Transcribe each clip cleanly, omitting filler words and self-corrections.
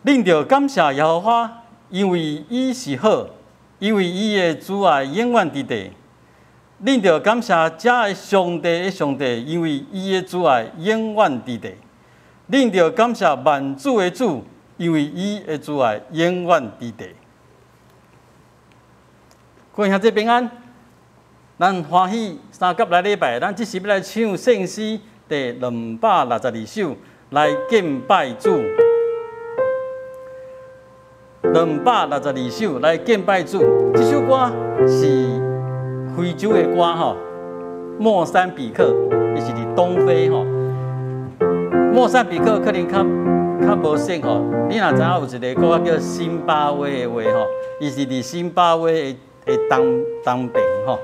恁著感謝耶和華，因為伊是好，因為伊的慈愛永遠佇地。恁著感謝遮的上帝的上帝，因為伊的慈愛永遠佇地。恁著感謝萬主的主，因為伊的慈愛永遠佇地。各位兄弟平安，咱歡喜三甲來禮拜，咱這時欲來唱聖詩第262首來敬拜主。262首來敬拜主，這首歌是非洲的歌吼，莫三比克，伊是佇東非吼。莫三比克可能較較無熟吼，你若知影有一個國家叫辛巴威的話吼，伊是佇辛巴威的的東東邊吼。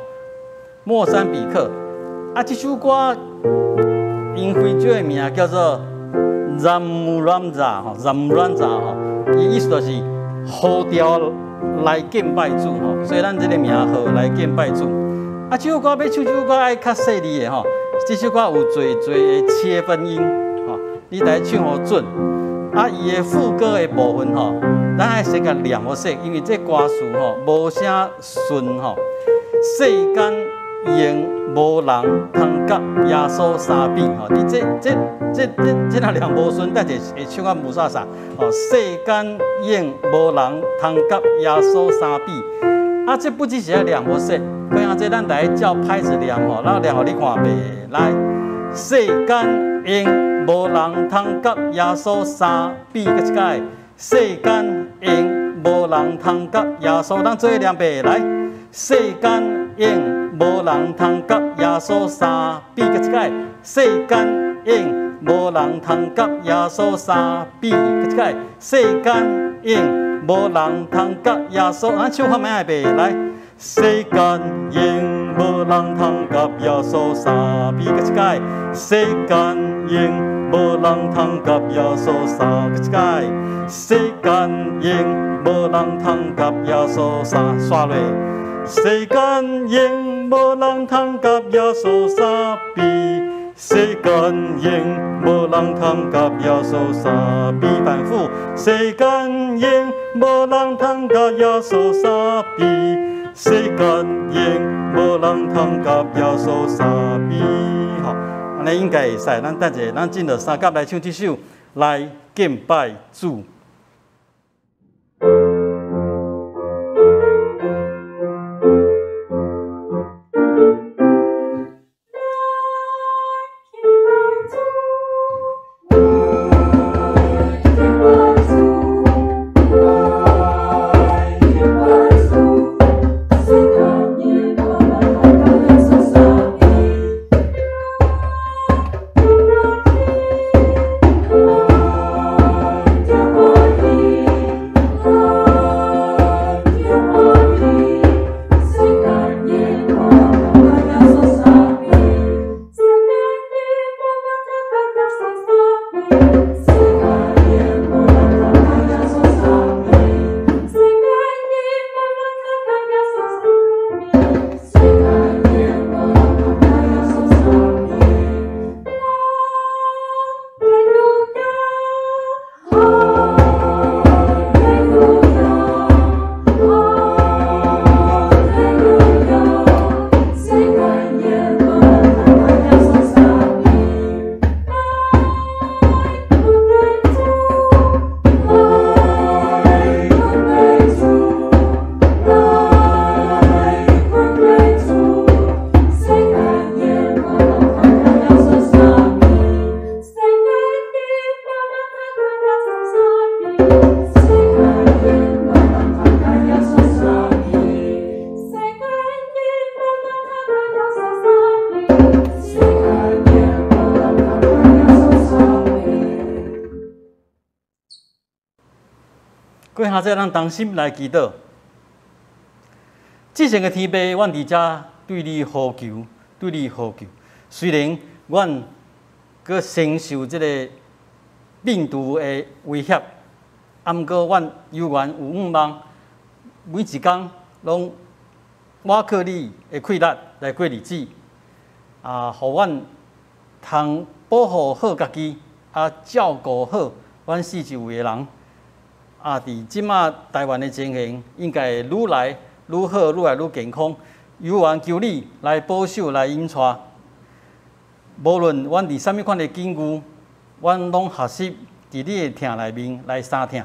莫三比克，啊，這首歌𪜶非洲的名叫做 Zamurandza 吼，Zamurandza 吼，伊意思就是呼召來敬拜主吼，所以咱這个名號來敬拜主。啊，這首歌欲唱這首歌愛較細膩的吼，這首歌有濟濟的切分音吼，你得唱予準。啊，伊的副歌的部分吼，咱愛先共念予說，因為這歌詞吼無啥順吼。世間永無人通佮耶穌相比吼，你這這這這這若念無順，等下會唱啊霧煞煞吼。世間永無人通佮耶穌相比，啊，這不只是愛念予說，閣有這咱來照拍子念吼，咱念予你看袂？來，世間永無人通佮耶穌相比，閣一擺，世間永無人通佮耶穌，咱做伙念袂？來，世間永無人通佮耶穌相比，閣一擺，世間永無人通佮耶穌相比，閣一擺，世間永無人通佮耶穌，咱唱看覓袂？來，世間永無人通佮耶穌相比，閣一擺，世間永無人通佮耶穌相，閣一擺，世間永無人通佮耶穌相，煞落。世間永無人通佮耶穌相比，世間永無人通佮耶穌相比，反覆。世間永無人通佮耶穌相比，世間永無人通佮耶穌相比。吼，按呢應該會使。咱等下，咱進入三甲來唱這首來敬拜主。各位兄弟，咱同心來祈禱。至聖的天父，阮佇遮對你呼求，對你呼求。雖然阮閣承受這个病毒的威脅，啊，毋過阮猶原有向望，每一工攏倚靠你的氣力來過日子，啊，予阮通保護好家己，啊，照顧好阮四周圍的人。啊，佇這馬台灣的情形，應該會愈來愈好，愈來愈健康。猶原求你來保守，來引帶。無論阮佇啥物款的境遇，阮攏學習佇你的疼內面來相疼。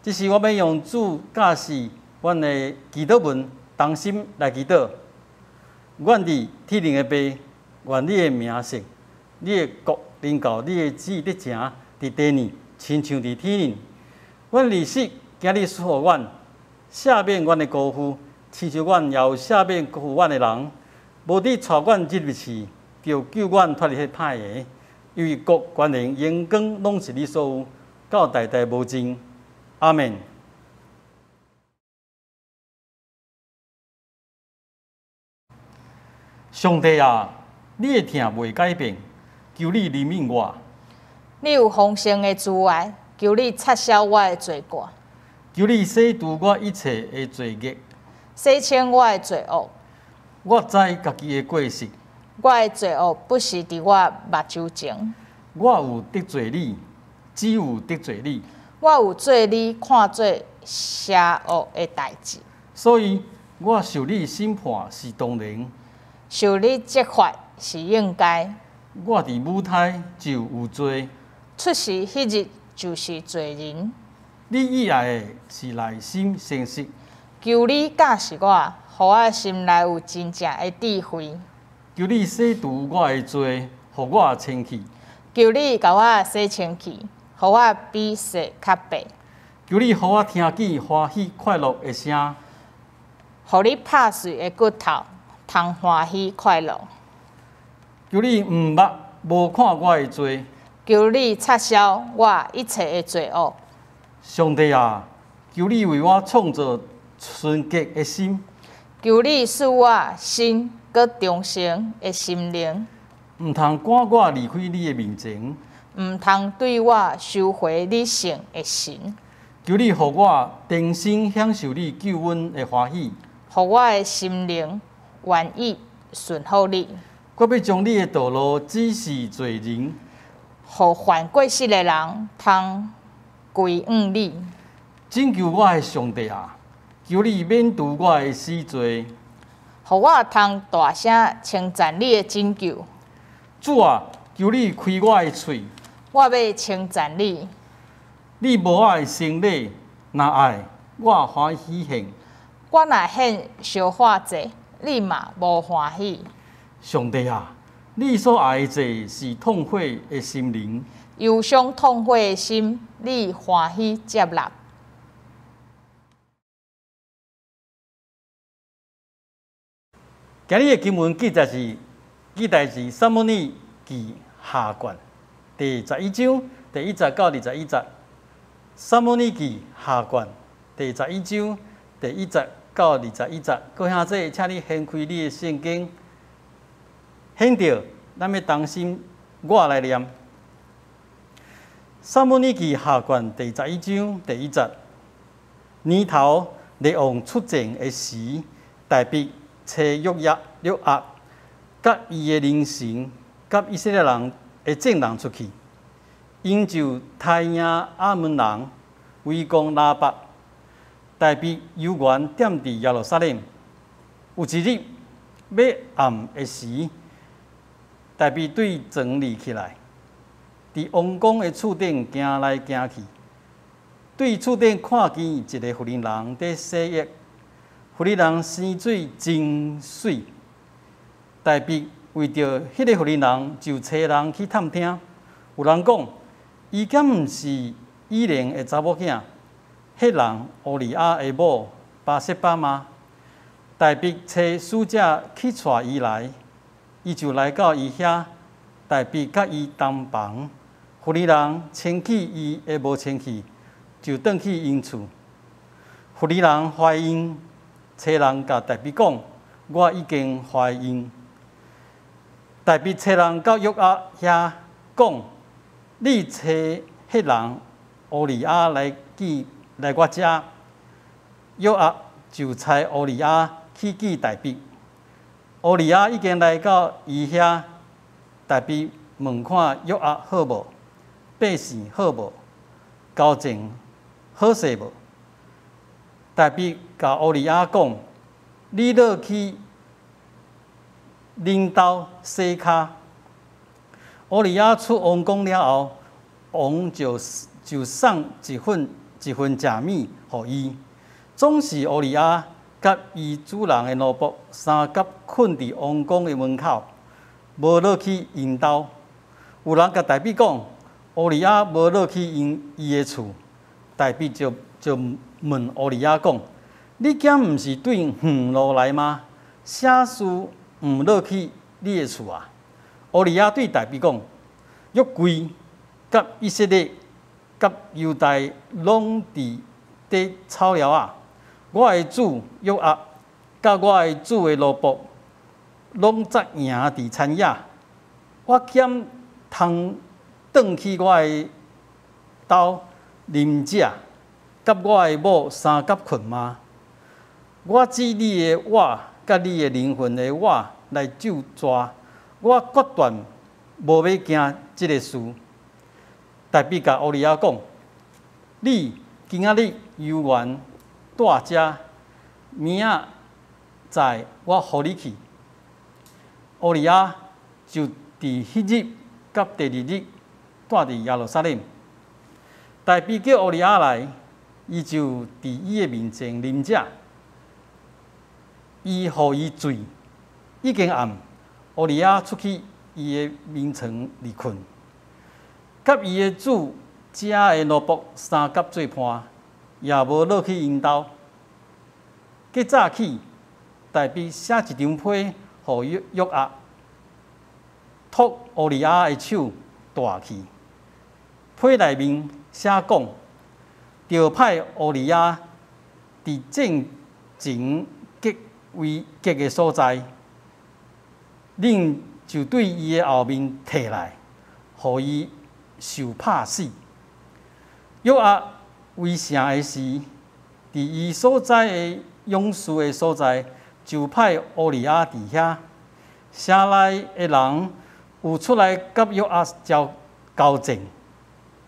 這時我欲用主教示阮的祈禱文，同心來祈禱。阮佇天靈的父，願你的名聖，你的國臨到，你的旨意得成佇地面，親像佇天頂。阮的食今日賜予阮，赦免阮的辜負，親像阮也有赦免辜負阮的人。無得帶阮入試，著救阮脫離彼歹的。因為國權能榮光攏是你所有，到代代無盡。阿們。上帝啊，你的疼袂改變，求你憐憫我。你有豐盛的慈愛，求你擦消我的罪過。求你洗除我一切的罪孽，洗清我的罪惡。我知家己的過失，我的罪惡不時佇我目睭前。我有得罪你，只有得罪你。我有做你看做邪惡的代誌，所以我受你審判是當然，受你責罰是應該。我佇母胎就有罪，出世彼日就是罪人。你喜愛的是內心誠實，求你教示我，予我心內有真正的智慧。求你洗除我的罪，予我清氣。求你共我洗清氣，予我比雪較白。求你予我聽見歡喜快樂的聲，予你拍碎的骨頭通歡喜快樂。求你毋目無看我的罪，求你擦消我一切的罪惡。上帝啊，求你為我創造純潔的心，求你賜我新閣忠誠的心靈。毋通趕我離開你的面前，毋通對我收回你聖的神。求你予我重新享受你救恩的歡喜，予我的心靈願意順服你。我欲將你的道路指示罪人，予犯過失的人通歸向你。拯救我的上帝啊，求你免除我的死罪，予我通大聲稱讚你的拯救。主啊，求你開我的喙，我欲稱讚你。你無愛牲禮，若愛我歡喜獻。我若獻燒化祭，你嘛無歡喜。上帝啊，你所愛的祭是痛悔的心靈，憂傷痛悔的心，你歡喜接納。今日的經文記載是撒母耳記下卷第十一章第一節到21節。撒母耳記下卷第十一章第一節到21節。各位兄弟，請你掀開你的聖經，掀著，咱欲同心我來念。撒母耳記下卷第十一章第一節，年頭列王出戰的時，大衛差約押、約押，佮伊的人臣，佮以色列人的眾人出去，𪜶就刣贏亞捫人，圍攻拉巴。大衛猶原踮佇耶路撒冷。有一日欲暗的時，大衛對床立起來，佇王宮的厝頂行來行去，對厝頂看見一个婦人佇洗浴，婦人生水真媠。大衛為著彼个婦人，就差人去探聽。有人講，伊敢毋是以靈的查某囝，彼人烏利亞的某拔示巴嗎？大衛差使者去帶伊來，伊就來到伊遐。大衛佮伊同房，婦人清氣伊的無清氣，就轉去𪜶厝。婦人懷孕，差人共大衛講：我已經懷孕。大衛差人到約押遐講：你差彼人烏利亞來見來我遮。約押就差烏利亞去見大衛。烏利亞已經來到伊遐，大衛問看約押好無，百姓好無，交戰好勢無？大衛共烏利亞講：你落去恁兜洗跤。烏利亞出王宮了後，王就送一份一份食物予伊。總是烏利亞佮伊主人的奴僕相佮睏佇王宮的門口，無落去𪜶兜。有人共大衛講，烏利亞無落去𪜶伊的厝，大衛就問烏利亞講：你敢毋是對遠路來嗎？啥事毋落去你的厝啊？烏利亞對大衛講：約櫃佮以色列佮猶大攏佇佇草寮仔，我的主約押佮我的主的奴僕攏紮營佇田野，我敢通轉去我的兜啉食，佮我的某相佮睏嗎？我指你的活佮你的靈魂的活來咒詛，我決斷無欲行這个事。大衛共烏利亞講：你今仔日猶原蹛遮，明仔載我予你去。烏利亞就佇彼日佮第二日蹛佇耶路撒冷。大衛叫烏利亞來，伊就佇伊的面前啉食，伊予伊醉，已經暗，烏利亞出去伊的眠床裡睏，佮伊的主家的奴僕相佮做伴，也無落去𪜶兜。過早起，大衛寫一張批予約約押，託烏利亞的手帶去。批內面寫講，著派烏利亞佇戰前極危急的所在，恁就對伊的後面退來，予伊受拍死。約押圍城的時，佇伊所在的勇士的所在，就派烏利亞佇遐。城內的人有出來佮約押交交戰，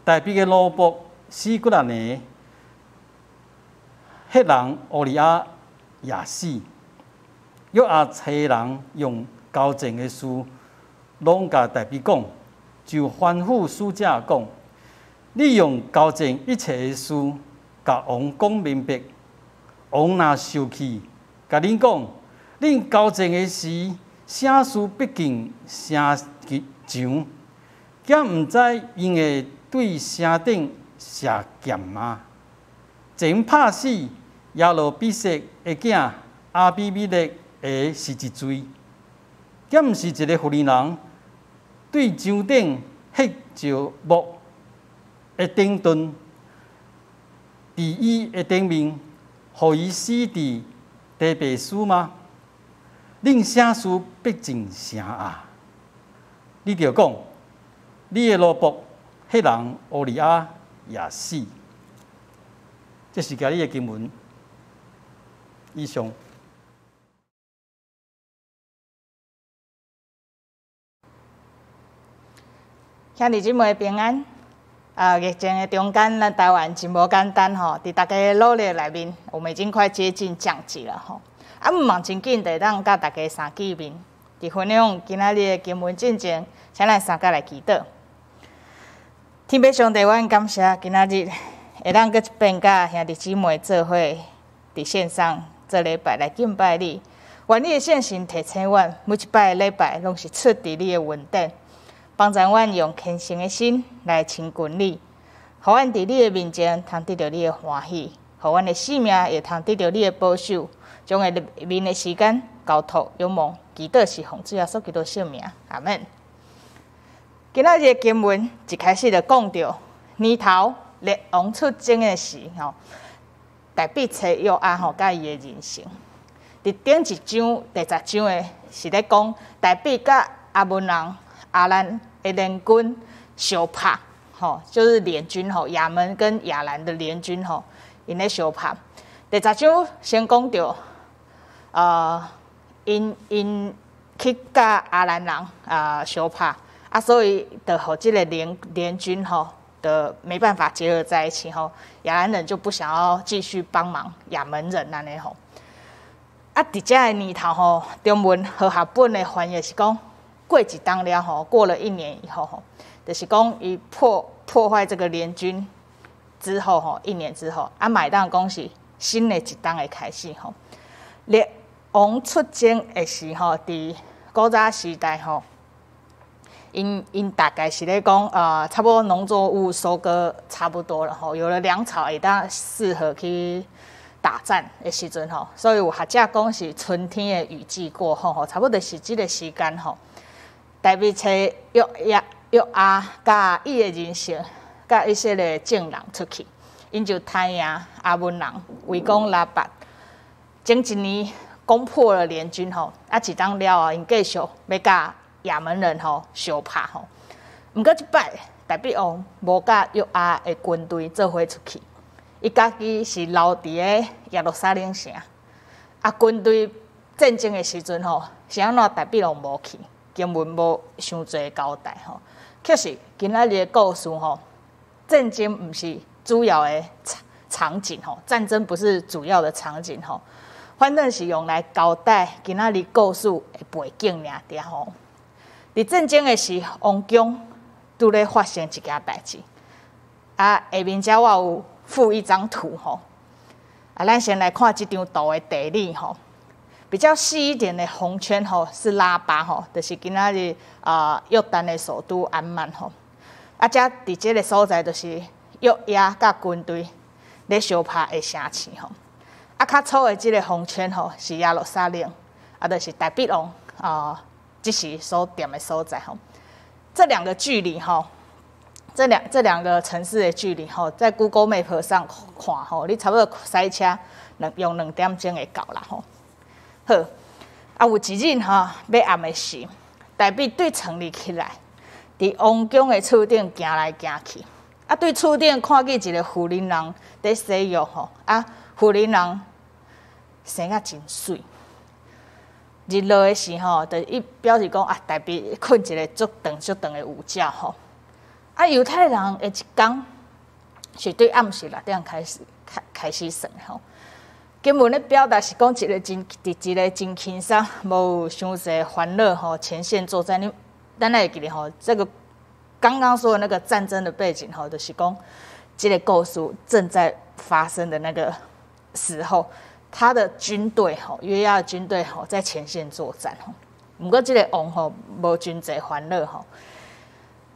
大衛的奴僕死幾若个，赫人烏利亞也死。約押差人用交戰的事，攏共大衛講，就吩咐使者講：你用交戰一切的事，共王講明白。王若受氣，共恁講，恁交戰的時，啥事逼近城牆，敢毋知𪜶會對城頂射箭嗎？前拍死耶路比設的囝亞比米勒的是一罪，敢毋是一个婦人對牆頂彼石木的頂端，佇伊的頂面，予伊死佇提貝斯嗎？恁啥事逼近城啊？你著講，你的奴僕彼人烏利亞也死。這是今日的經文。以上。兄弟姊妹平安。啊，疫情的中間，咱台灣真無簡單吼。佇大家的努力內面，我們已經快接近降級了吼。啊，毋望真緊就會當佮大家相見面。佇分享今仔日的經文進前，請咱相佮來祈禱。天父上帝，阮感謝今仔日會當閣一遍佮兄弟姊妹做伙佇線上做禮拜來敬拜你。願你的聖神提醒阮，每一擺的禮拜攏是出佇你的恩典。幫助阮用虔誠的心來親近你，予阮佇你的面前通得著你的歡喜，予阮的性命會通得著你的保守，將下面的時間交託仰望，祈禱是奉主耶穌基督聖名，阿們。今仔日的經文一開始就講著年頭列王出征的時吼，大衛揣約押吼，佮伊的人生。佇頂一章第十章的是咧講大衛佮亞捫人。亞蘭的聯軍相拍，吼，就是聯軍吼，亞捫跟亞蘭的聯軍吼，𪜶咧相拍。第十章先講著，𪜶去佮亞蘭人啊相拍，啊，所以就予這个聯軍吼，的沒辦法結合在一起吼，亞蘭人就不想要繼續幫忙亞捫人按呢吼。啊，佇這个年頭吼，中文和合本的翻譯是講過一冬了吼，過了一年以後吼，就是講伊破壞這個聯軍之後吼，一年之後，啊，嘛會當講是新的一冬的開始吼。列王出征的時吼，佇古早時代吼，𪜶大概是咧講，差不多農作物收割差不多了吼，有了糧草會當適合去打戰的時陣吼，所以有學者講是春天的雨季過後吼，差不多是這個時間吼。大衛揣約押佮伊的人士，佮以色列眾人出去，𪜶就刣贏亞捫人，圍攻拉八，整一年攻破了聯軍吼，啊一冬了後，𪜶繼續欲佮亞捫人吼相拍吼。毋過這擺大衛王無佮約押的軍隊做伙出去，伊家己是留佇咧耶路撒冷城。啊，軍隊戰爭的時陣吼，是按怎大衛王無去？經文無傷濟交代吼。確實，今仔日的故事吼，戰爭毋是主要的場景吼，戰爭不是主要的場景吼，反正是用來交代今仔日故事的背景爾爾吼。佇戰爭的時，王宮拄咧發生一件代誌。啊，下面遮我有附一張圖吼。啊，咱先來看這張圖的地理吼。比較細一點的紅圈吼是拉巴吼，就是今仔日啊約旦的首都安曼吼。啊，遮佇這个所在就是約押佮軍隊咧相拍的城市吼。啊，較粗的這个紅圈吼是耶路撒冷，啊，就是大衛王啊。這時所踮的所在吼，這兩個距離吼，這兩個城市的距離吼，在 Google Map 上看吼，你差不多駛車用2點鐘會到啦吼。好，啊有一日吼，欲暗的時，大衛對床裡起來，佇王宮的厝頂行來行去，啊對厝頂看見一个婦人人佇洗浴吼，啊婦人人生甲真媠。日落的時吼，就伊表示講啊，大衛睏一个足長足長的午覺吼。啊，猶太人的一工是對暗時6點開始算的吼。經文咧表達是講一个真佇一个真輕鬆，無傷濟煩惱吼，前線作戰。你咱會記得吼，這個剛剛說的那個戰爭的背景吼，就是講這个故事正在發生的那個時候。他的軍隊吼，約押的軍隊吼，在前線作戰吼。毋過這个王吼，無真濟煩惱吼，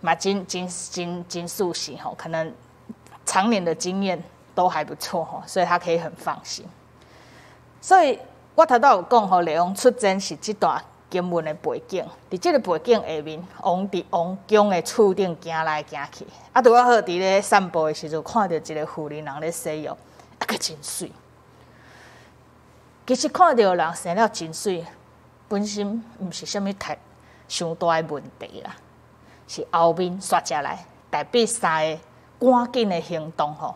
嘛真真真真熟悉吼，可能常年的經驗都還不錯吼，所以他可以很放心。所以我頭拄有講吼，列王出征是這段經文的背景。佇這个背景下面，王佇王宮的厝頂行來行去，啊，拄仔好佇咧散步的時陣，看著一个婦人人咧洗浴，啊，閣真媠。其實看著人生了真媠，本身毋是啥物太傷大的問題啦，是後面煞才來，大衛三个趕緊的行動吼，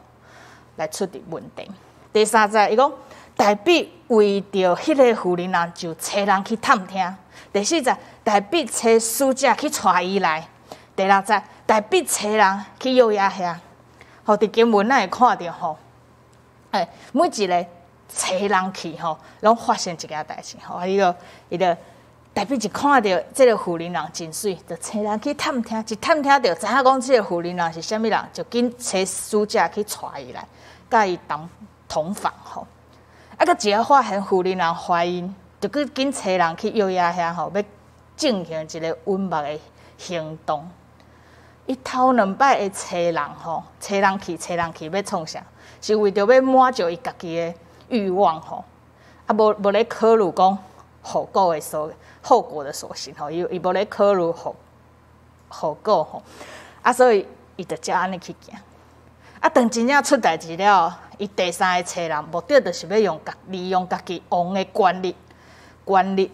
來出佇問題。第三節，伊講大衛為著彼个婦人人就差人去探聽。第四節，大衛差使者去帶伊來。第六節，大衛差人去約押遐。吼，佇經文咱會看著吼，欸，每一个差人去吼，攏發生一件代誌吼。啊，伊就大衛一看著這个婦人人真媠，就差人去探聽，一探聽著知影講這个婦人人是啥物人，就緊差使者去帶伊來，佮伊同房吼。啊，閣一下發現婦人人懷孕，就閣緊差人去約押遐吼，欲進行一个隱密的行動。伊頭兩擺的差人吼，差人去，差人去，欲創啥？是為著欲滿足伊家己的欲望吼，啊，無咧考慮講後果的所行吼，伊無咧考慮後果吼，啊，所以伊就才按呢去行。啊，當真正出代誌了，伊第三个差人，目的就是欲利用家己王的權力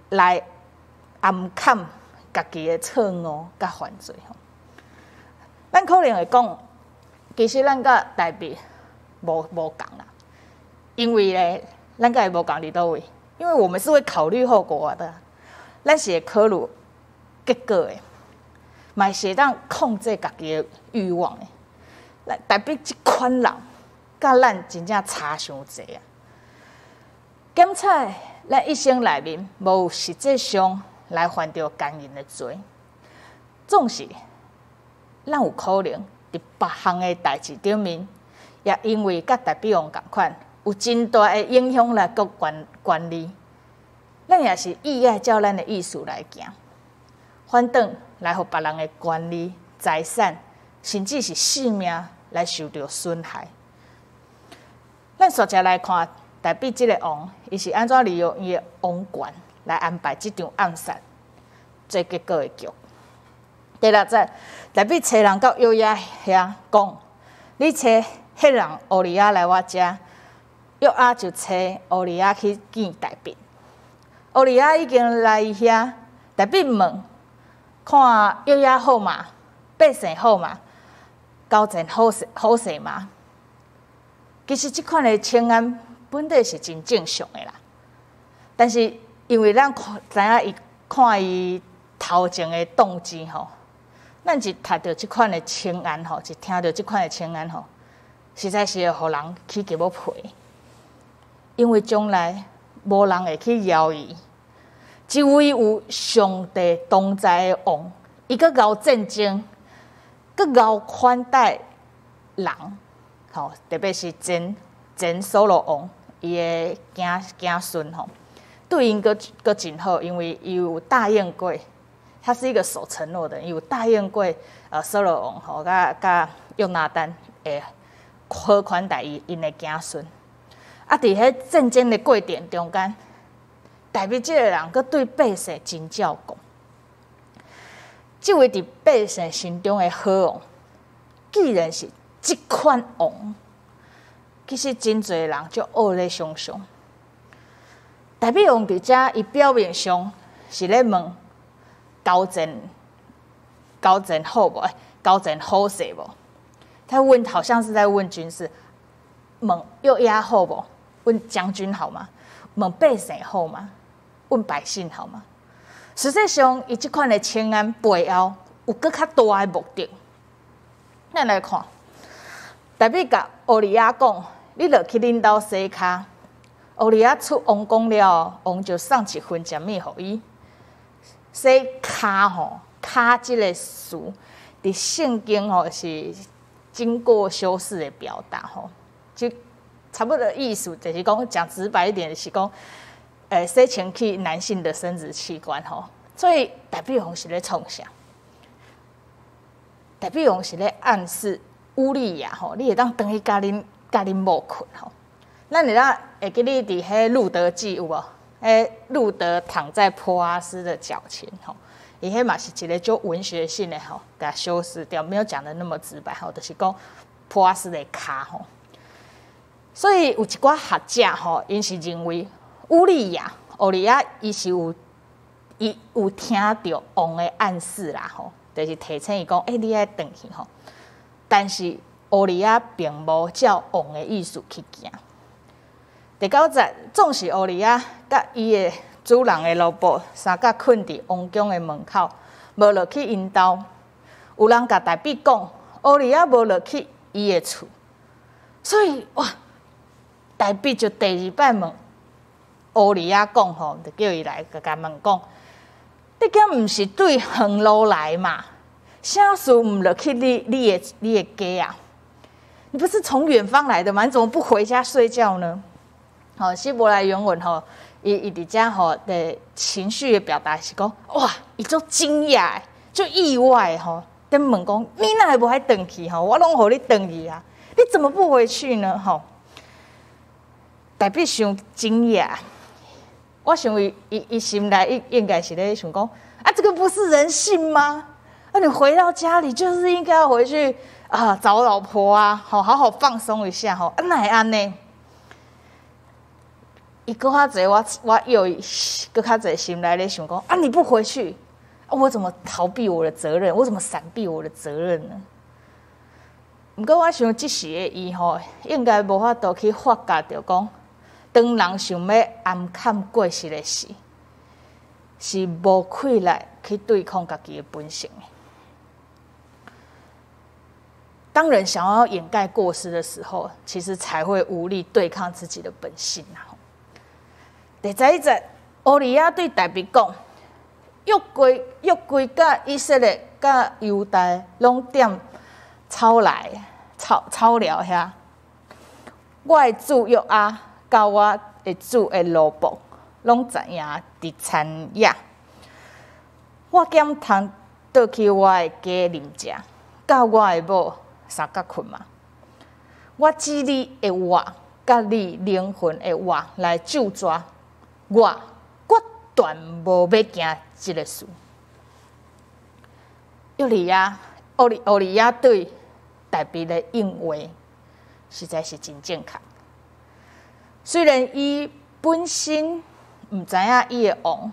來掩蓋家己的錯誤佮犯罪吼。咱可能會講，其實咱佮大衛無仝啦。因為咧，咱佮伊無仝佇佗位？因為我們是會考慮後果的，咱是會考慮結果的。嘛是會當控制家己的慾望的。來，大衛這款人，佮咱真正差傷濟啊！檢查咱一生內面無實際上來犯著姦淫的罪，總是咱有可能佇別項的代誌頂面，也因為佮大衛王仝款，有真大的影響力佮權力。咱也是意愛照咱的意思來行，反轉來予別人的權利、財產，甚至是性命來受著損害。咱煞只來看大衛這个王，伊是按怎利用伊的王權來安排這場暗殺做結果的局。第六節，大衛差人到約押遐講：你差赫人烏利亞來我遮。約押就差烏利亞去見大衛。烏利亞已經來伊遐，大衛問：看約押好嗎？百姓好嗎？交戰好勢好勢嗎？其實這款的請安本底是真正常的啦，但是因為咱看知影伊看伊頭前的動機吼，咱一讀著這款的請安吼，一聽著這款的請安吼，實在是會予人起雞母皮，因為將來無人會去枵伊。這位有上帝同在的王，伊閣𠢕戰爭，閣𠢕款待人。吼，特別是前掃羅王伊的子孫吼，對𪜶閣真好，因為伊有答應過，他是一個守承諾的人，伊有答應過掃羅王吼，佮約拿單會好款待𪜶的子孫。啊，佇彼戰爭的過程中間，大衛這个人閣對百姓真照顧。這位佇百姓心中的好王，既然是這款王，其實真濟人就惡咧想像。大衛王佇遮，伊表面上是咧問交戰好無？交戰好勢無？他問，好像是在問軍事，問約押好無？問將軍好嗎？問百姓好嗎？問百姓好嗎？實際上，伊這款的請安背後有閣較大的目的。咱來看，大衛共烏利亞講：你落去恁兜洗跤。烏利亞出王宮了，王就送一份食物予伊。洗跤吼，跤這个詞，佇聖經吼是經過修飾的表達吼，就差不多意思就是講，講直白一點，是講，洗清氣男性的生殖器官吼。所以大衛王是咧創啥？大衛王是咧暗示烏利亞吼，你會當轉去佮恁某睏吼。咱會當會記得佇彼路得記有無？彼路得躺在波阿斯的腳前吼，伊彼嘛是一个足文學性的吼，共修飾掉，沒有講得那麼直白吼，就是講波阿斯的跤吼。所以有一寡學者吼，𪜶是認為烏利亞伊有聽著王的暗示啦吼，就是提醒伊講，欸，你愛轉去吼。但是烏利亞並無照王的意思去行。第九節，總是烏利亞佮伊的主人的奴僕相佮睏佇王宮的門口，無落去𪜶兜。有人共大衛講，烏利亞無落去伊的厝，所以哇，大衛就第二擺問烏利亞講吼，就叫伊來共問講，你敢毋是對遠路來嘛？啥事毋落去你的家啊？你不是從遠方來的嗎？你怎麼不回家睡覺呢？吼，希伯來原文吼，伊佇遮吼的情緒的表達是講，哇，伊足驚訝，足意外吼，佇問講，你哪會無愛轉去吼？我攏予你轉去啊，你怎麼不回去呢？吼，大衛傷驚訝，我想伊心內應該是咧想講，啊，這個不是人性嗎？啊，你回到家裡就是應該要回去啊，找老婆啊，好好好放鬆一下吼，啊，哪會按呢？伊閣較濟，我又閣較濟心內咧想講啊，你不回去，我怎麼逃避我的責任？我怎麼閃避我的責任呢？毋過我想這時的伊吼，應該無法度去發覺著講，當人想欲掩崁過失的時，是無氣力去對抗家己的本性的。當人想要掩蓋過失的時候，其實才會無力對抗自己的本性啊。第11節，烏利亞對大衛講：約櫃約櫃佮以色列佮猶大攏踮草內草草寮遐。我的主約押佮我的主的奴僕攏紮營佇田野。我敢通倒去我的家啉食，佮我的某相佮睏嗎？我指你的活，佮你靈魂的活來咒詛，我決斷無欲行這个事。約利亞，烏利亞對大衛的應話，實在是真正確。雖然伊本身毋知影伊的王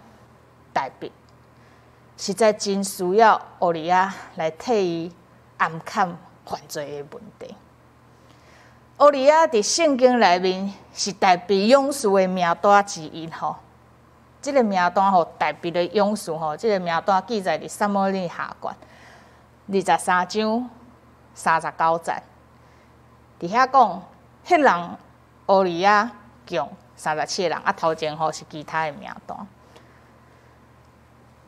大衛，實在真需要烏利亞來替伊掩崁犯罪的問題。烏利亞佇聖經內面是大衛勇士的名單之一吼。這个名單吼，大衛的勇士吼，這个名單記載佇撒母耳下卷23章39節。佇遐講，赫人烏利亞共37個人，啊頭前吼是其他的名單。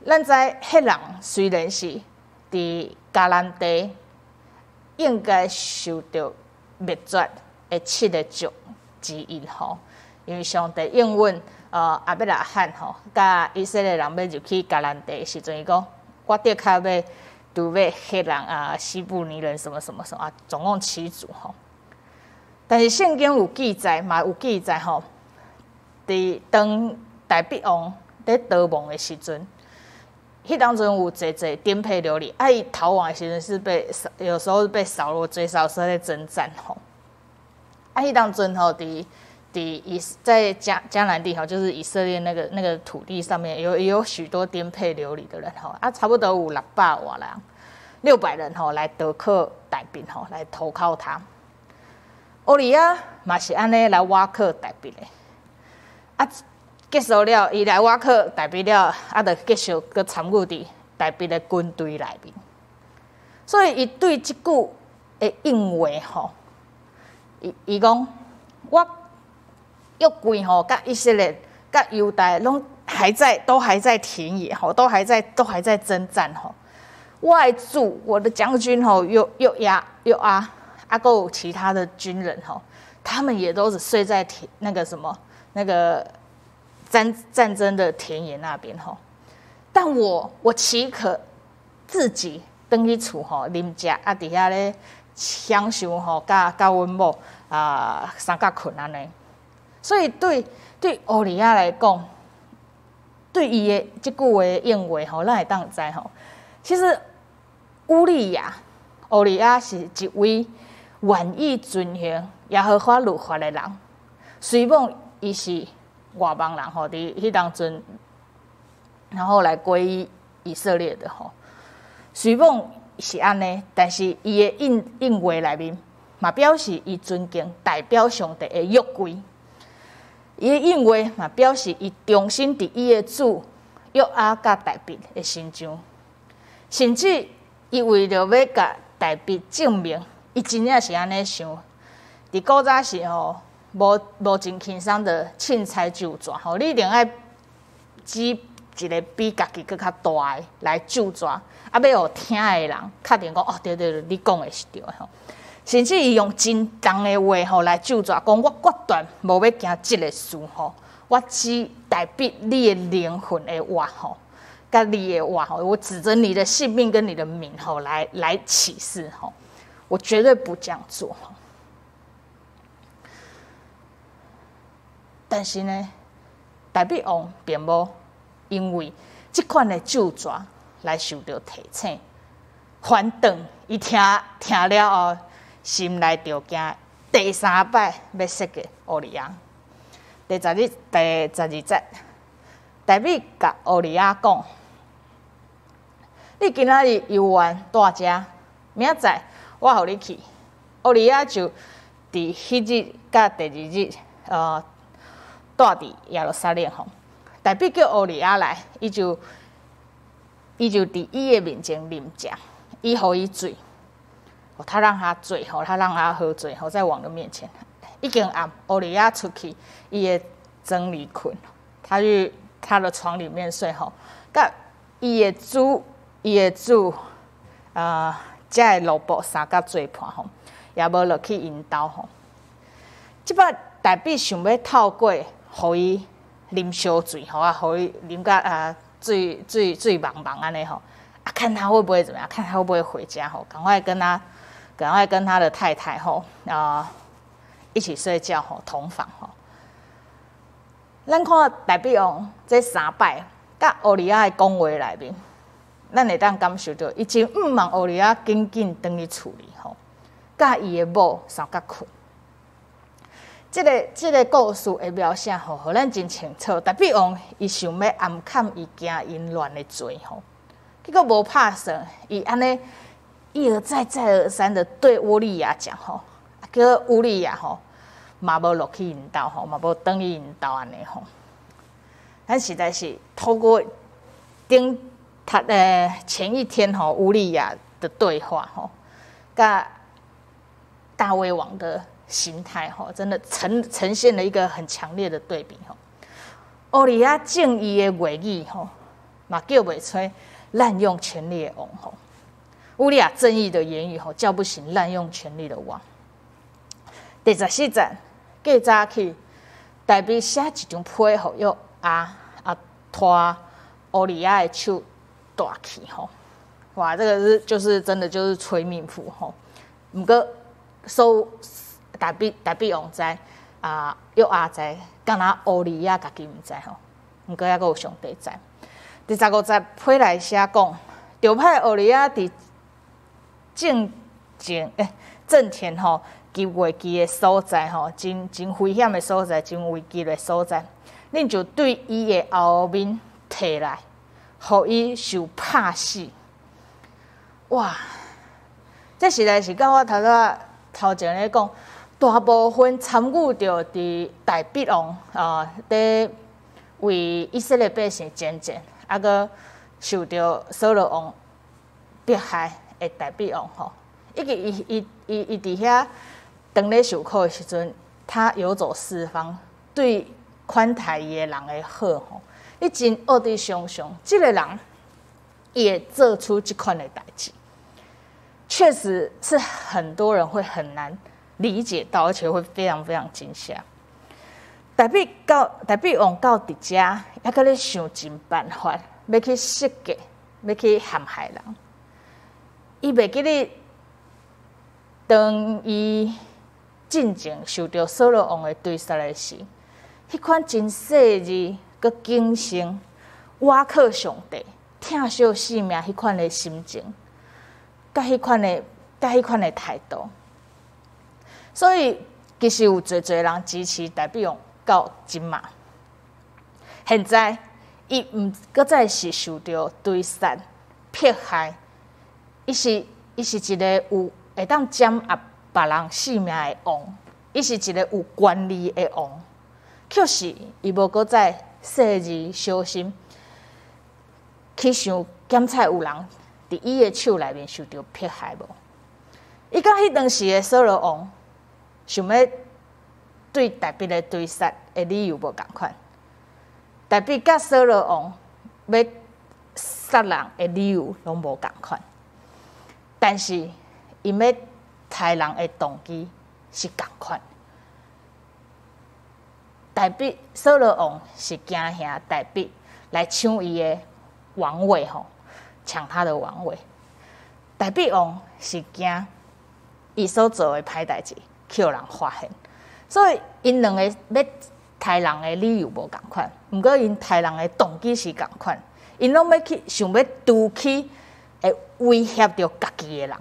咱知赫人雖然是佇迦南地應該受著滅絕的七个族之一吼，因為上帝應允亞伯拉罕吼，佮以色列人欲入去迦南地的時陣，伊講我的確欲除滅赫人啊、西布尼人什麼什麼什麼啊，總共七族吼。但是聖經有記載，嘛有記載吼，佇當大衛王佇逃亡的時陣，彼當陣有濟濟顛沛流離，啊伊逃亡的時陣是被有時候被掃羅追殺，時候在征戰吼。啊，彼當陣吼，佇佇以在迦迦南地吼，就是以色列那個土地上面有許多顛沛流離的人吼，啊，差不多有600外人，600人吼來投靠大衛吼，來投靠他。烏利亞嘛是按呢來倚靠大衛的，啊，結束了，伊來倚靠大衛了，啊，就繼續閣參與佇大衛的軍隊內面。所以，伊對這句的應話吼，伊伊講我約櫃吼，佮以色列、佮猶大攏還在，都還在田野吼，都還在征戰吼。我的主，我的將軍吼，約約押、約押。啊，閣有其他的軍人吼，他們也都是睡在田那個什麼那個戰爭的田野那邊吼。但我豈可自己轉去厝吼啉食啊？佇遐咧享受吼，佮佮阮某啊相佮睏按呢？所以對烏利亞來講，對伊的這句話應話吼，咱會當知吼。其實烏利亞，烏利亞是一位願意遵行耶和華律法的人，雖罔伊是外邦人吼，佇彼當陣，然後來歸依以色列的吼。雖罔是按呢，但是伊的應應話內面嘛表示伊尊敬代表上帝的約櫃。伊的應話嘛表示伊忠心佇伊的主約押佮大衛的身上，甚至伊為著欲共大衛證明，伊真正是按呢想。佇古早時吼，無真輕鬆的凊彩咒詛吼，你一定愛指一个比家己閣較大的來咒詛，啊，欲予聽的人確定講哦，對對對，你講的是對的吼。甚至伊用真重的話吼來咒詛，講我決斷無欲行這个事吼，我指代表你的靈魂的活吼，佮你的活吼，我指著你的性命跟你的名吼來起誓吼，我絕對不這樣做。但是呢，大衛王並無因為這款的咒詛來受著提醒，反轉伊聽聽了後，心內就驚。第三擺欲設計烏利亞。第12節，大衛共烏利亞講：你今仔日猶原蹛遮，明仔載我予你去。烏利亞就佇彼日佮第二日，蹛佇耶路撒冷吼。大衛叫烏利亞來，伊就佇伊的面前啉食，伊予伊水，他讓他醉吼，他讓他喝醉吼，在王的面前。已經暗，烏利亞出去伊的床裡睏，他去他的床裡面睡吼，佮伊的主啊，遮的奴僕三角做伴吼，也無落去𪜶兜吼。這擺大衛想欲透過予伊啉燒醉吼啊，予伊啉甲啊醉醉醉茫茫按呢吼，啊看他會不會怎麼樣？看他會不會回家吼？趕快跟他的太太吼啊一起睡覺吼，同房吼。咱看大衛王這三擺佮烏利亞的講話內面，咱會當感受著，伊真向望烏利亞緊緊轉去厝裡吼，佮伊的某相佮睏。這個故事的描寫吼，予咱真清楚。大衛王伊想欲暗崁伊驚淫亂的罪吼，結果無拍算，伊按呢一而再再而三的對烏利亞講吼，啊，結果烏利亞吼嘛無落去𪜶兜吼，嘛無轉去𪜶兜按呢吼。咱實在是透過頂他前一天吼烏利亞的對話吼，佮大衛王的心態吼，真的呈現了一個很強烈的對比吼。烏利亞正義的話語吼，嘛叫袂醒濫用權力的王吼。烏利亞正義的言語吼，叫不醒濫用權力的王。第14節，過早起，大衛寫一張批予約押，啊，拖烏利亞的手帶去吼。哇，這個是就是真的就是催命符吼。毋過所大衛王知啊，約押知，敢若烏利亞家己毋知吼。毋過猶閣有上帝知。第15節批內寫講，就派烏利亞佇陣前陣前吼，及月記的所在吼，真真危險的所在，真危急的所在，恁就對伊的後面提來，予伊受拍死。哇！這實在是佮我頭拄頭前咧講，大部分參與著佇大衛王啊，佇為以色列百姓征戰，啊，閣受著掃羅王迫害的大衛王吼，以及伊佇遐當咧受苦的時陣，他遊走四方，對款待伊的人的好吼，你真學得想像，這個人伊會做出這款的代誌，確實是很多人會很難理解到，而且會非常非常驚嚇。大衛王到佇遮，猶閣咧想盡辦法，欲去設計，欲去陷害人。伊袂記得，當伊進前受著掃羅王的追殺的時，彼款真細膩、閣謹慎、倚靠上帝、疼惜性命彼款的心情，佮彼款的態度。所以其實有濟濟人支持大衛王到這馬。現在伊毋閣再是受著追殺、迫害，伊是一個有會當掌握別人性命的王，伊是一個有權力的王。卻是伊無閣再細膩小心去想檢查有人佇伊的手內面受著迫害無？伊佮彼當時的掃羅王想欲對大衛的追殺的理由無仝款，大衛佮掃羅王欲殺人的理由攏無仝款，但是𪜶欲刣人的動機是仝款。大衛掃羅王是驚嚇大衛來搶伊的王位吼，搶他的王位。大衛王是驚伊所做的歹代誌去予人發現，所以𪜶兩個欲刣人的理由無仝款，毋過𪜶刣人的動機是仝款，𪜶攏欲去想欲除去會威脅著家己的人，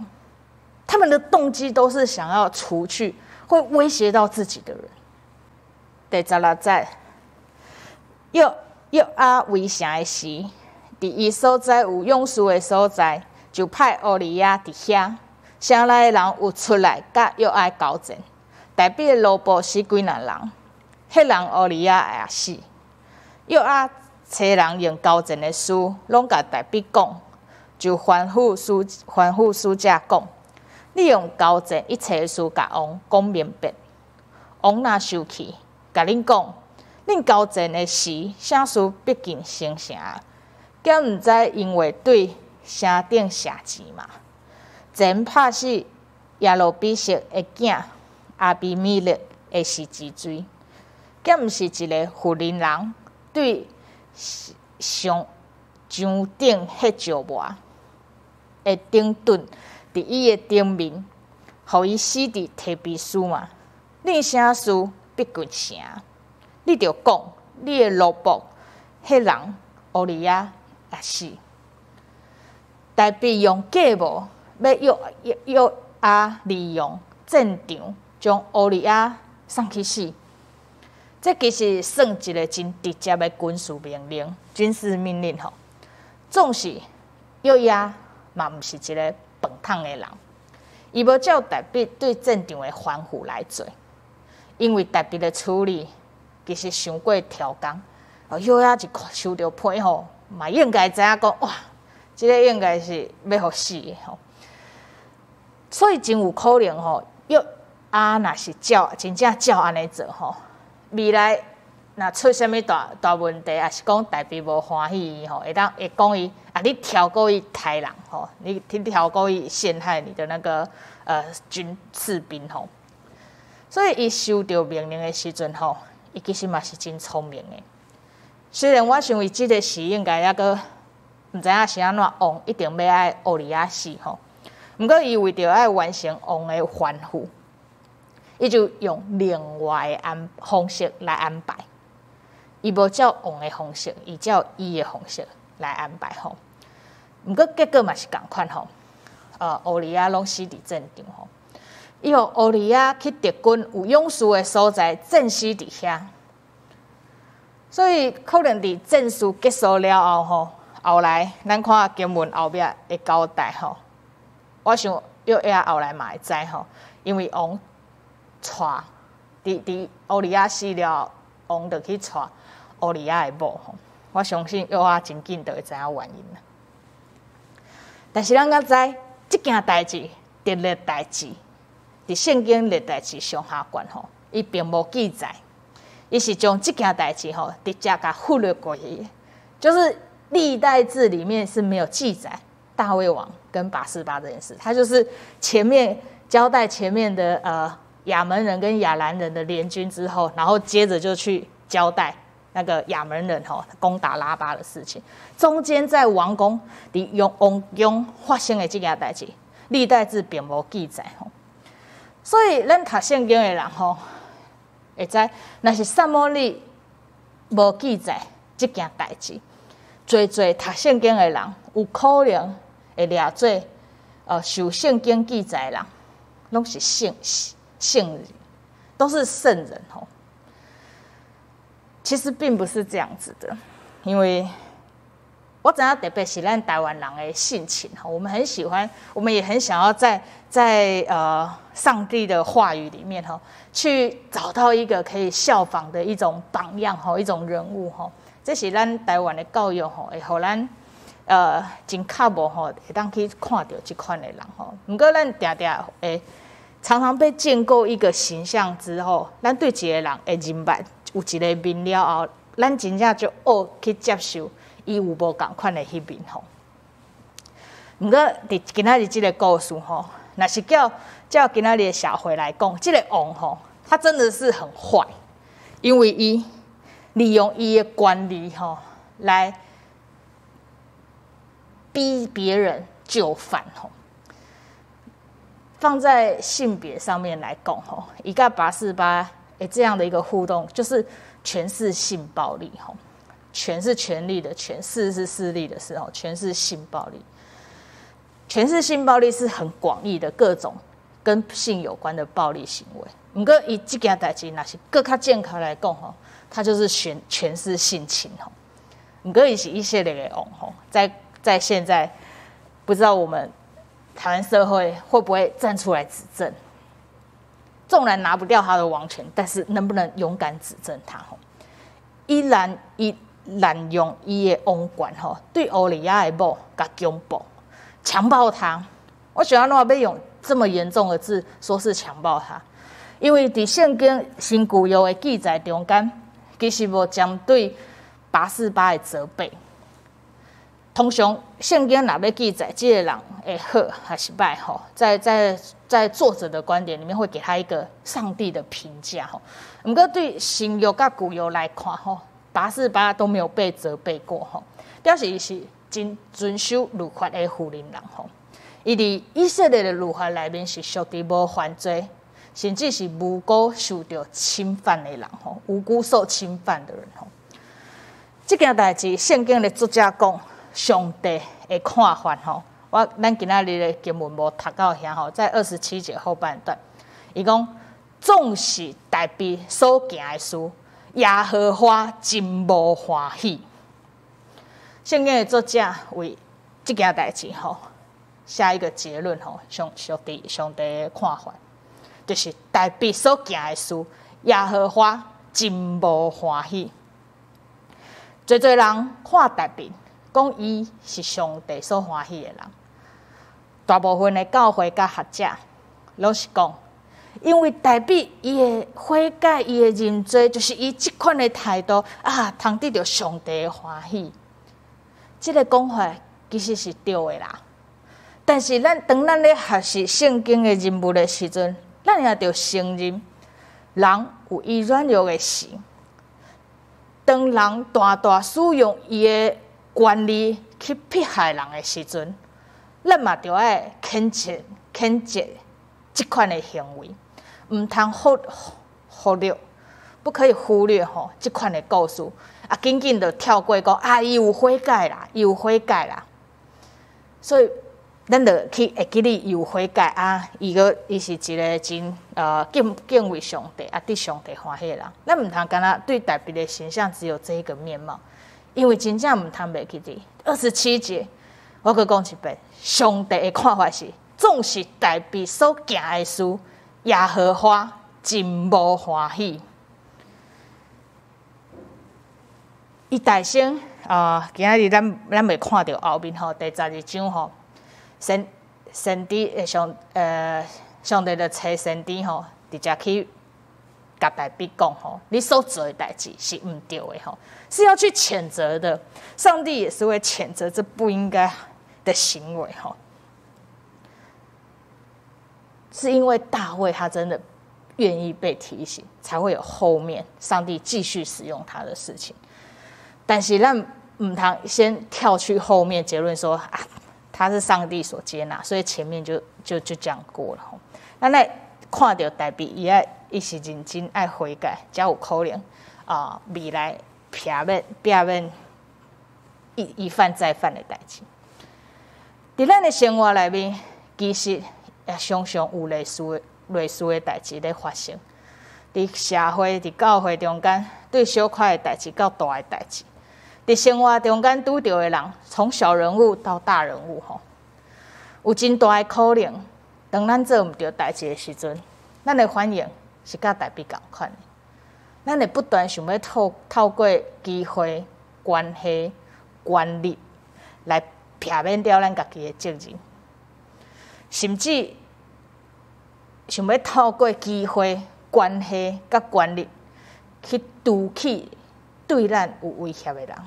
他們的動機都是想要除去會威脅到自己的人。第16節，約押圍城的時，佇伊所在有勇士的所在，就派烏利亞佇遐。城內的人有出來佮約押交戰，大衛的奴僕死幾若人，彼人烏利亞也死。約押差人用交戰的事，攏共大衛講，就吩咐使者講：你用交戰一切事共王講明白。王若受氣，共恁講，恁交戰的時，啥事必定成成？敢毋知因為對城頂射箭嗎？前拍死耶路比設的囝亞比米勒的是一錐，敢毋是一个婦人人對上牆頂彼石磨的頂頓，佇伊的頂面，予伊死佇提比斯嗎？恁啥事必定成？你著講，你的奴僕彼人烏利亞也死。大衛用計謀欲約約押利用戰場，將烏利亞送去死。這其實算一个真直接的軍事命令，軍事命令吼。總是約押嘛，毋是一个笨桶的人，伊無照大衛對戰場的吩咐來做，因為大衛的處理其實傷過超工。哦，約押一收著批吼，嘛應該知影講哇，這个應該是欲予死的吼。所以真有可能吼，約押若是照真正照按呢做吼，未來若出啥物大大問題，抑是講大衛無歡喜伊吼，會當會講伊啊，你超過伊刣人吼，你超過伊陷害你的那個軍士兵吼。所以伊收著命令的時陣吼，伊其實嘛是真聰明的。雖然我想伊這个時應該猶閣毋知影是按怎，王一定欲愛烏利亞死吼。毋過伊為著愛完成王的吩咐，伊就用另外的安方式來安排。伊無照王的方式，伊照伊的方式來安排吼。毋過結果嘛是仝款吼，烏利亞攏死佇戰場吼。伊予烏利亞去敵軍有勇士的所在，戰死佇遐。所以可能佇戰事結束了後吼，後來咱看經文後壁會交代吼。我想約押後來嘛會知吼，因為王娶佇烏利亞死了，王就去娶烏利亞的某吼。我相信約押真緊就會知影原因啦。但是咱敢知，這件代誌，佇歷代志，佇聖經歷代志上下卷吼，伊並無記載，伊是將這件代誌吼直接共忽略過去，就是歷代志裡面是沒有記載大衛王跟拔示巴這件事，他就是前面交代前面的亞捫人跟亞蘭人的聯軍之後，然後接着就去交代那個亞捫人吼攻打拉巴的事情。中間在王宮佇用王宮發生的這件代誌，歷代志並無記載吼。所以咱讀聖經的人吼，會知若是撒母耳無記載這件代誌，濟濟讀聖經的人有可能會掠做受聖經記載的人，攏是聖聖人，都是聖人吼。其實並不是這樣子的，因為我知影特別是咱台灣人的性情吼，我們很喜歡，我們也很想要在上帝的話語裡面吼，去找到一個可以效仿的一種榜樣吼，一種人物吼。這是咱台灣的教育吼，會予咱真較無吼，會當去看著這款的人吼。毋過咱定定會常常被建構一個形象之後，咱對一個人的認捌有一個面了後，咱真正就學去接受伊有無仝款的彼面吼。毋過佇今仔日這个故事吼，若是叫照今仔日的社會來講，這个王吼，他真的是很壞，因為伊利用伊的權力吼來逼別人就範吼。放在性別上面來講吼，伊佮拔示巴的這樣的一個互動，就是權勢性暴力吼。權是權力的權，勢是勢力的勢吼，權勢性暴力。權勢性暴力是很廣義的各種跟性有關的暴力行為。毋過伊這件代誌，若是閣較正確來講吼，他就是權勢性侵吼。毋過伊是以色列的王吼，在現在不知道我們台灣社會會不會站出來指正？縱然拿不掉他的王權，但是能不能勇敢指正他？吼，依然伊濫用伊的王權吼，對烏利亞的某共強暴，強暴他。我想按怎欲用這麼嚴重的字說是強暴他？因為佇聖經新舊約的記載中間，其實無針對拔示巴的責備。通常聖經若欲記載這个人會好還是䆀吼，在作者的觀點裡面會給他一個上帝的評價吼。毋過對新約佮舊約來看吼，拔示巴都沒有被責備過吼，表示伊是真遵守律法的婦人人吼。伊佇以色列的律法內面是屬於無犯罪，甚至是無辜受著侵犯的人吼，無辜受侵犯的人吼。這件代誌，聖經的作者講上帝的看法吼。我咱今仔日的經文無讀到遐吼，在27節後半段，伊講總是大衛所行的事，耶和華真無歡喜。聖經的作者為這件代誌吼下一個結論吼，上帝的看法，就是大衛所行的事，耶和華真無歡喜。濟濟人看大衛，講伊是上帝所歡喜的人。大部分的教會佮學者，攏是講，因為大衛伊的悔改，伊的認罪，就是伊這款的態度啊，通得著上帝的歡喜。這个講法其實是對的啦。但是咱當咱咧學習聖經的人物的時陣，咱也著承認，人有伊軟弱的時。當人大大使用伊的權力去迫害人的時陣，咱嘛著愛譴責這款的行為，毋通忽略，不可以忽略吼這款的故事。啊，緊緊就跳過講啊，伊有悔改啦，伊有悔改啦。所以咱就去會記得伊有悔改啊，伊閣伊是一个真敬畏上帝啊，得上帝歡喜的人。咱毋通干焦對大衛的形象只有這一個面貌，因為真正毋通袂記得27節，我閣講一遍，上帝的看法是，總是大衛所行的事，耶和華真無歡喜。伊大聲啊！今仔日咱袂看著後面吼，第12章吼，先知上帝就差先知吼，直接去共大衛講吼，你所做的代誌是毋對的吼，是要去譴責的。上帝也是會譴責這不應該的行為吼，是因為大衛他真的願意被提醒，才會有後面上帝繼續使用他的事情。但是咱毋通先跳去後面結論說啊，他是上帝所接納，所以前面就這樣過了吼。咱來看著大衛，伊愛伊是認真愛悔改，才有可能啊未來避免一犯再犯的代誌。佇咱的生活內面，其實也常常有類似的代誌咧發生。佇社會、佇教會中間，對小塊的代誌到大的代誌。佇生活中間拄著的人，從小人物到大人物，吼，有真大的可能，當咱做毋對代誌的時陣，咱的反應是佮大衛仝款的。咱會不斷想欲透過機會、關係、權力來避免掉咱家己的責任，甚至想欲透過機會、關係佮權力去除去對咱有威脅的人。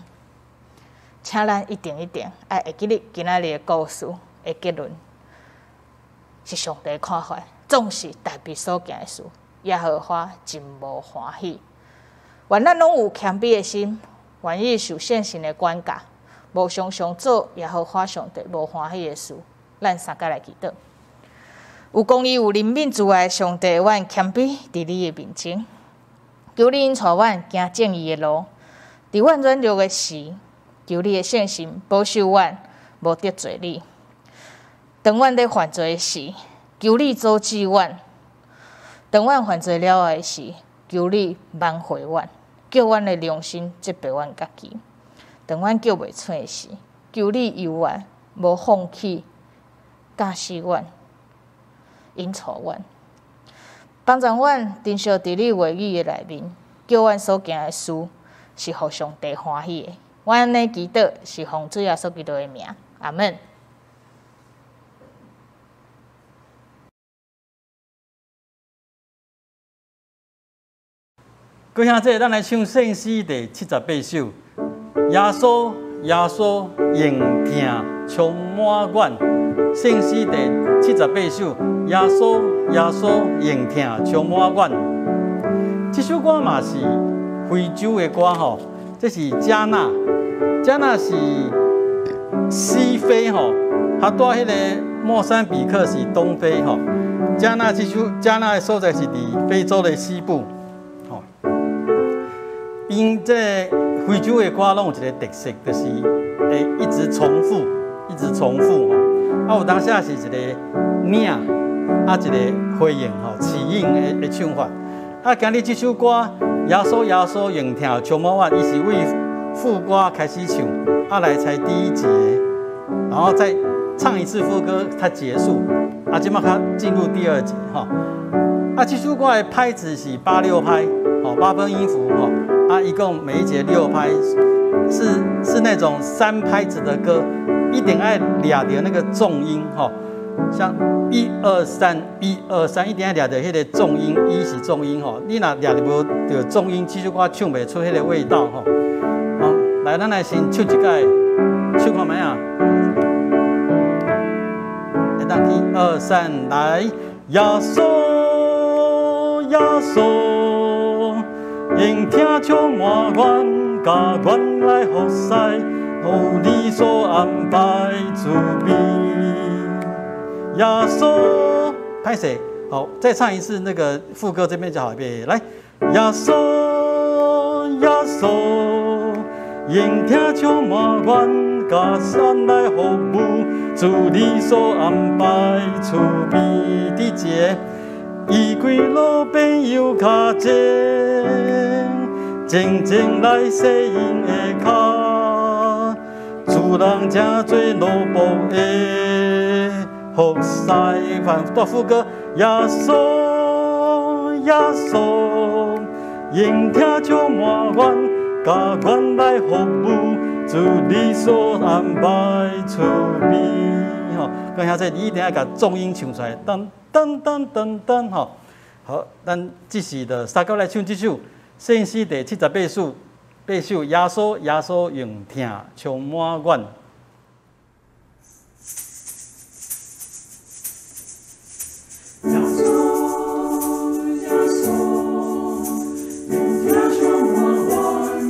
請咱一定一定愛會記得今仔日的故事的結論，是上帝看法，總是大衛所行的事，耶和華真無歡喜。願咱攏有謙卑的心，願意受聖神的管教，無常常做耶和華上帝無歡喜的事。咱三个來祈禱。有公義、有憐憫、慈愛的上帝，阮謙卑佇你的面前，求你引導阮行正義的路，佇阮軟弱的時，求你的聖神保守阮，無得罪你。當阮咧犯罪時，求你阻止阮；當阮犯罪了後的時，求你挽回阮，叫阮的良心責備阮家己。當阮叫袂出的時，求你猶原無放棄教示阮、引導阮，幫助阮珍惜佇你話語的內面，叫阮所行的事是予上帝歡喜的。阮按呢祈禱，是奉主耶穌基督的名，阿門。各位兄弟，咱來唱聖詩第七十八首。耶穌，耶穌，用疼充滿阮。聖詩第七十八首。耶穌，耶穌，用疼充滿阮。這首歌嘛是非洲的歌吼，這是加納，加納是西非吼，啊，蹛彼个莫桑比克是東非吼。加納這首加納的所在是佇非洲的西部，吼。𪜶這非洲的歌攏有一个特色，就是會一直重複，一直重複吼。啊，有當時是一個領，啊，一個回應吼，起應的唱法。啊，今日這首歌，耶穌耶穌用疼充滿阮，伊是為副歌開始唱，啊來才第一節，然後再唱一次副歌才結束。啊，這馬較進入第二節吼。啊，這首歌的拍子是八六拍，吼，八分音符吼。啊，一共每一節六拍，是那種三拍子的歌，一定愛掠著那個重音吼，像一二三，一二三，一定愛掠著彼個重音，一是重音吼。你若掠著無著重音，這首歌唱袂出彼個味道吼。好，來，咱來先唱一擺，唱看覓啊？會當一二三，來，耶穌，耶穌，用疼充滿阮，共阮來服侍，予你所安排慈悲。耶穌，歹勢，好，再唱一次那個副歌這邊就好，預備，來，耶穌，耶穌，用疼充滿阮，共阮來服務，主你所安排慈悲。第一節，伊規路朋友跤前，靜靜來洗𪜶的跤，主人成做奴僕的服侍。反覆副歌，耶穌，耶穌，用疼充滿阮，共阮來服務，主你所安排慈悲。吼，閣兄弟，你一定愛共重音唱出來，噔噔噔噔噔，吼。好，咱這時就三甲來唱這首聖詩第七十八首，八首耶穌，耶穌用疼充滿阮。耶穌，耶穌，用疼充滿阮，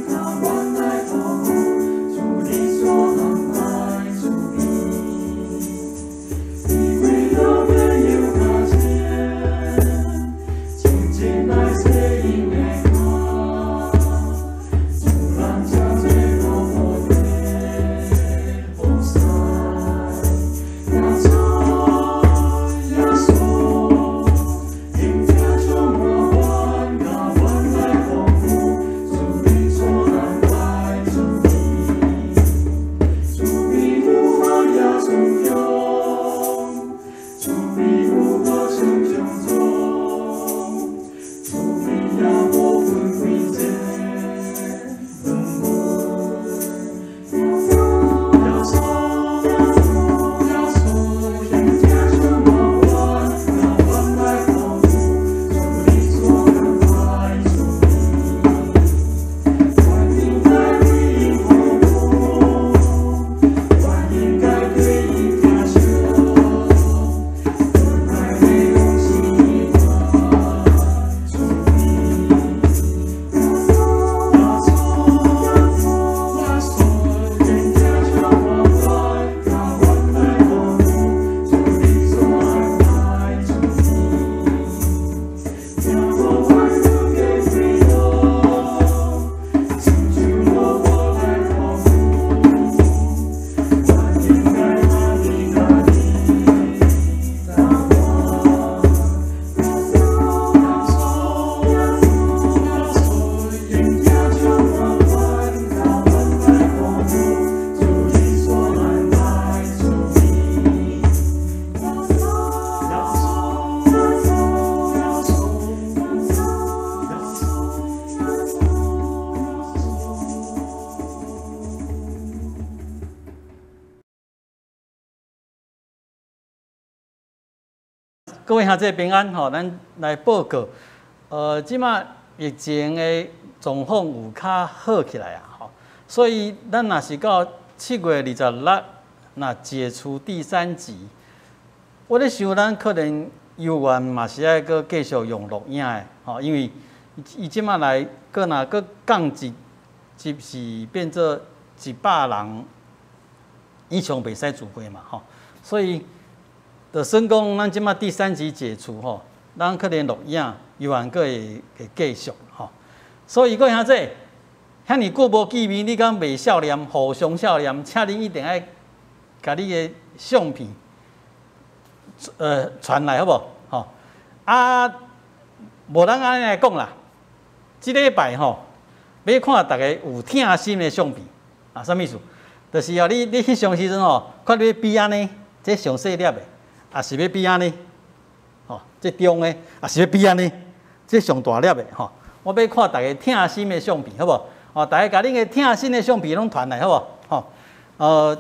共阮來服務，主你所安排慈悲。伊跪到朋友跤前，靜靜來洗𪜶的跤，主人成做奴僕的服侍。耶穌，耶穌，用疼充滿阮，共阮來服務，主你所安排慈悲。慈悲有好也順強，慈悲有好想象中，慈悲也無分貴賤，輪迴。耶穌，耶穌，用疼充滿阮，共阮來服務，主你所安排慈悲。阮應該為𪜶服務，阮應該對𪜶疼惜，阮愛的勇士慈悲。耶穌，耶穌，用疼充滿阮，共阮來服務，主你所安排慈悲。聽無阮阮的跪禱，親像奴僕來服務，阮應該家己家己擔當。耶穌，耶穌，用疼充滿阮，共阮來服務，主你所安排慈悲。耶穌，耶穌，耶穌，耶穌。各位兄弟平安吼，咱來報告。這馬疫情的狀況有較好起來啊，吼，所以咱若是到7月26，若解除第三級，我咧想咱可能猶原嘛是愛閣繼續用錄影的，吼，因為伊這馬來閣若閣降一級是變做100人以上袂使聚會嘛，吼，所以就算講咱這馬第三級解除吼，咱可能錄影猶原閣會繼續吼。所以閣兄弟，遐爾久無見面，你敢袂少年，互相少年，請恁一定愛共你的相片，傳來好無？吼啊，無咱按呢來講啦，這禮拜吼，欲看逐家有疼心的相片啊，啥物意思？就是哦，你翕相時陣吼，看你欲比按呢，這上細粒的，抑是欲比按呢，吼，這中的，抑是欲比按呢，這上大粒的吼。我欲看逐家疼心的相片，好無？哦，逐家共恁的疼心的相片攏傳來，好無？吼，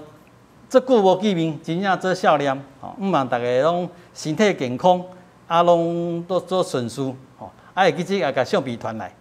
足久無見面，真正做少年，吼，向望逐家攏身體健康，啊，攏都做順遂，吼，啊，會記得也共相片傳來。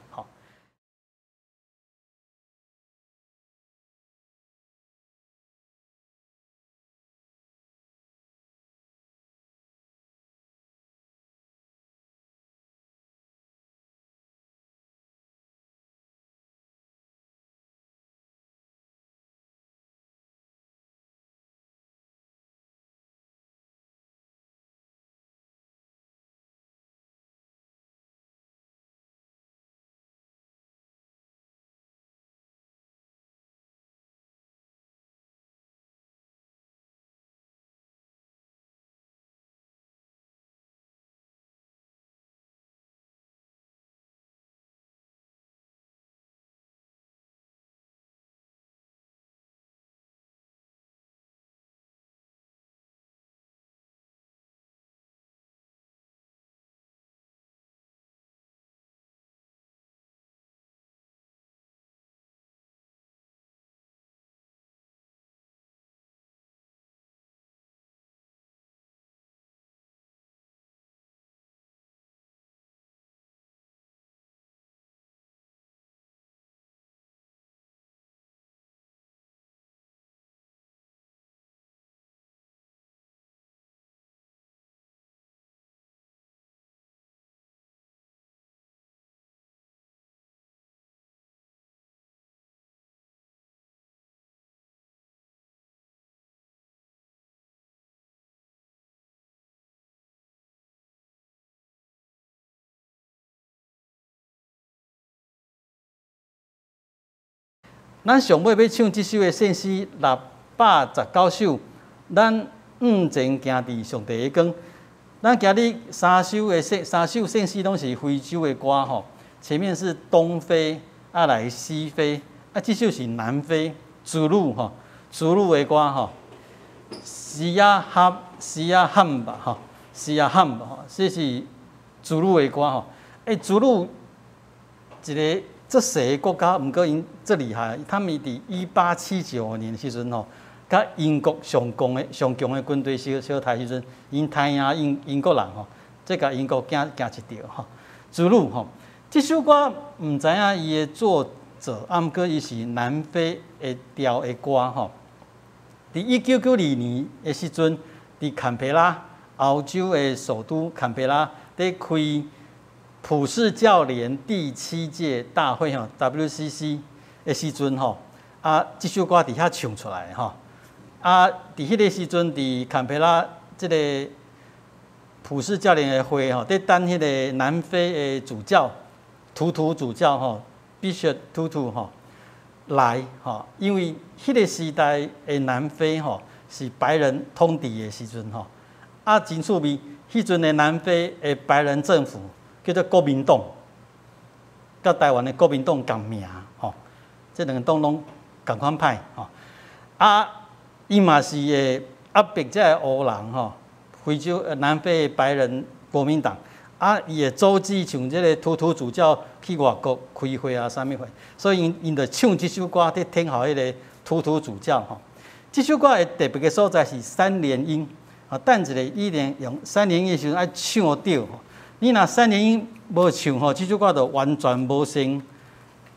咱上尾欲唱這首的聖詩619首，咱向前行佇上帝的光。咱今日三首聖詩攏是非洲的歌吼，前面是東非，啊來西非，啊這首是南非祖魯吼，祖魯的歌吼。Siyahamba 吼，Siyahamba 吼，這是祖魯的歌吼。欸，祖魯一個足細个國家，毋過𪜶足厲害。他們佇1879年的時陣吼，佮英國上強的軍隊相相刣時陣，𪜶刣贏英國人吼，這共英國驚驚一著吼。祖魯吼，這首歌毋知影伊的作者，啊，毋過伊是南非的調的歌吼。佇1992年的時陣，佇坎培拉，澳洲的首都坎培拉，佇開普世教聯第七屆大會吼，WCC 的時陣吼，啊，這首歌佇遐唱出來吼，啊，佇彼個時陣，佇坎培拉這個普世教聯的會吼，佇等彼個南非的主教圖圖主教吼，Bishop 圖圖吼來吼，因為彼個時代的南非吼是白人統治的時陣吼，啊，真趣味，彼陣的南非的白人政府叫做國民黨，佮台灣的國民黨仝名吼，這兩個黨攏仝款歹吼，啊，伊嘛是會壓迫這个黑人吼，非洲南非的白人國民黨，啊，伊會組織像這个圖圖主教去外國開會啊，啥物會，所以𪜶就唱這首歌佇聽候彼个圖圖主教吼。這首歌的特別的所在是三連音，啊，等一下伊連用三連音的時陣愛唱對。你若三連音無唱吼，這首歌就完全無成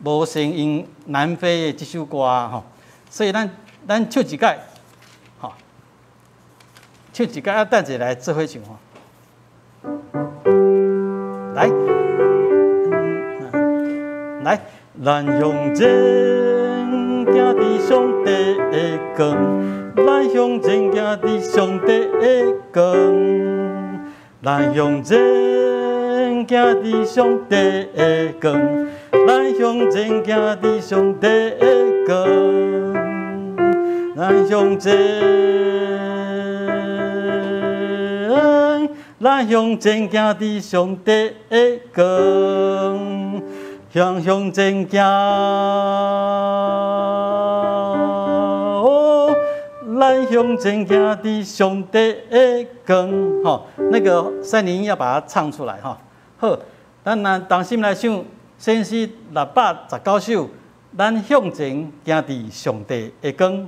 無成用南非的這首歌吼。所以咱唱一擺，吼，唱一擺啊，等者來做伙唱吼。來，來，咱向前行佇上帝的光，咱向前行佇上帝的光，咱向前行佇上帝的光，咱向前行佇上帝的光，咱向前，咱向前行佇上帝的光，向前行，咱向前行佇上帝的光，吼，那個三連音要把它唱出來，吼。好，咱若同心來唱先詩619首，咱向前行佇上帝的光。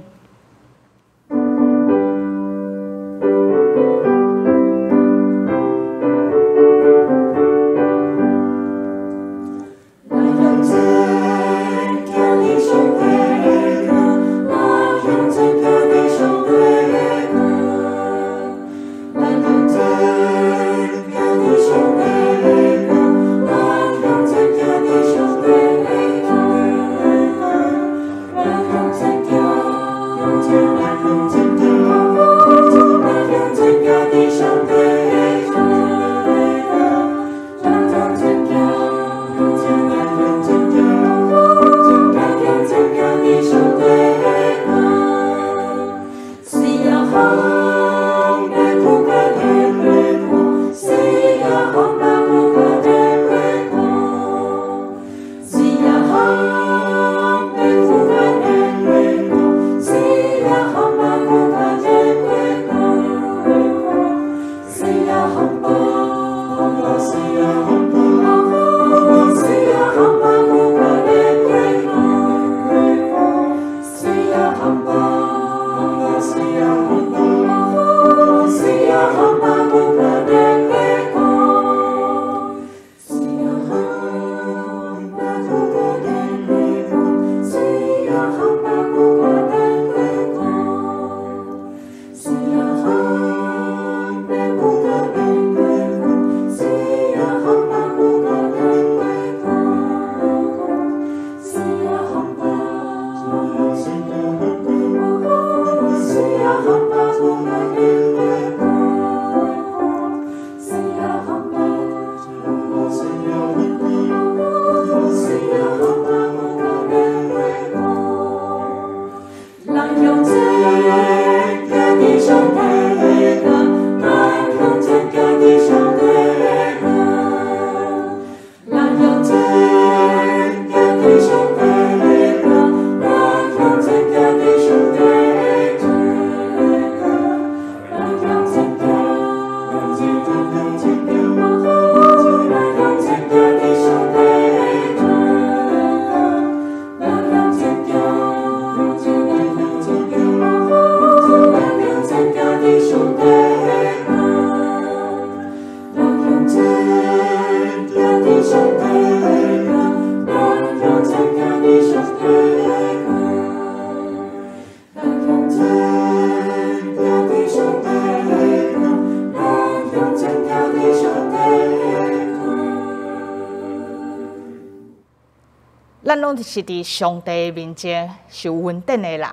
咱攏是佇上帝面前受恩典的人，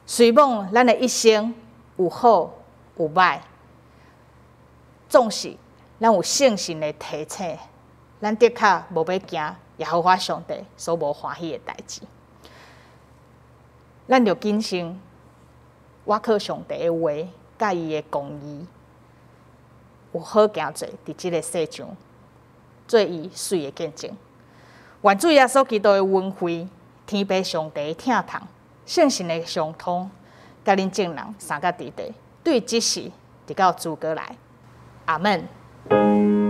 雖罔咱的一生有好有歹，總是咱有聖神的提醒，咱的確無欲行耶和華上帝所無歡喜的代誌。咱著謹慎倚靠上帝的話，佮伊的公義，有好行做佇這个世上，做伊媠的見證。願主耶穌基督的恩惠、天父上帝的疼痛、聖神的相通，佮恁眾人相佮佇佇，對這時直到主閣來。阿門。